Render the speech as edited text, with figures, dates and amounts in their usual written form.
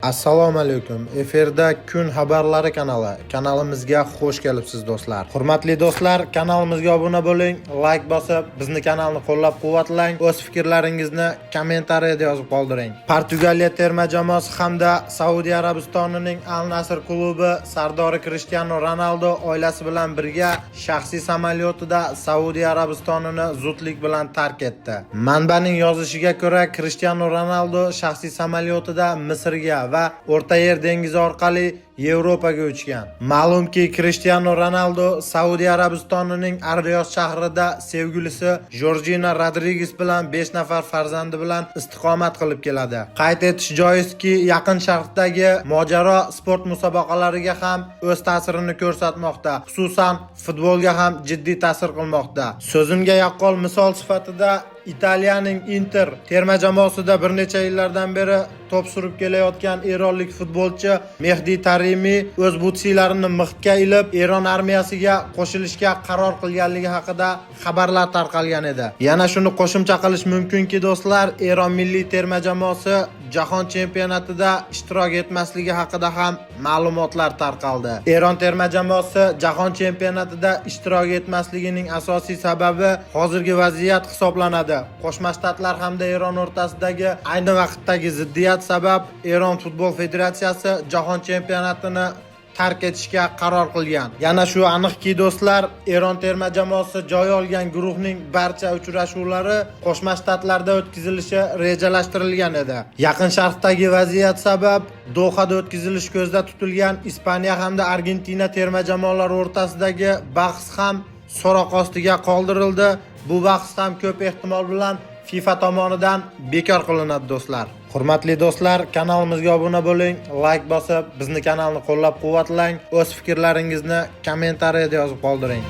Assalomu alaykum. Efirda Kun xabarlari kanali. Kanalimizga xush kelibsiz, do'stlar. Hurmatli do'stlar, kanalimizga obuna bo'ling, like bosib, bizni kanalni qo'llab-quvvatlang. O'z fikrlaringizni kommentariyada yozib qoldiring. Portugaliya terma jamoasi hamda Saudiya Arabistonining Al Nasr klubi sardori Cristiano Ronaldo oilasi bilan birga shaxsiy samolyotida Saudiya Arabistonini zudlik bilan tark etdi. Manbaning yozishiga ko'ra, Cristiano Ronaldo shaxsiy samolyotida Misrga va O'rta Yer dengizi orqali Yevropaga uchgan. Ma'lumki, Cristiano Ronaldo Saudiya Arabistonining Ar-Riyod shahrida sevgilisi Jorjina Rodriges bilan 5 nafar farzandi bilan istiqomat qilib keladi. Qayd etish joizki, Yaqin Sharqdagi mojaro sport musobaqalariga ham o'z ta'sirini ko'rsatmoqda. Xususan, futbolga ham jiddiy ta'sir qilmoqda. So'zimga yaqqol misol sifatida Italiyaning Inter terma jamoasida bir necha yillardan beri to'p surib kelayotgan eronlik futbolchi Mehdi Taremi o'z butsilarini mixga ilib, Eron armiyasiga qo'shilishga qaror qilganligi haqida xabarlar tarqalgan edi. Yana shuni qo'shimcha qilish mumkinki, do'stlar, Eron milliy terma jamoasi jahon chempionatida ishtirok etmasligi haqida ham ma'lumotlar tarqaldi. Eron terma jamoasi jahon chempionatida ishtirok etmasligining asosiy sababi hozirgi vaziyat hisoblanadi. Qo'shma Shtatlar hamda Eron o'rtasidagi ayni vaqtdagi ziddiyat sabab Eron futbol federatsiyasi jahon chempionatini tark etishga qaror qilgan. Yana shu aniqki, do'stlar, Eron terma jamoasi joy olgan guruhning barcha uchrashuvlari Qo'shma Shtatlarda o'tkazilishi rejalashtirilgan edi. Yaqin Sharqdagi vaziyat sabab Dohada o'tkazilishi ko'zda tutilgan Ispaniya hamda Argentina terma jamoalari o'rtasidagi bahs ham so'roq ostiga qoldirildi. Bu bahs ham ko'p ehtimol bilan FIFA tomonidan bekor qilinadi, do'stlar. Hurmatli do'stlar, kanalimizga obuna bo'ling, like bosib, bizni kanalni qo'llab-quvvatlang. O'z fikrlaringizni kommentariyada yozib qoldiring.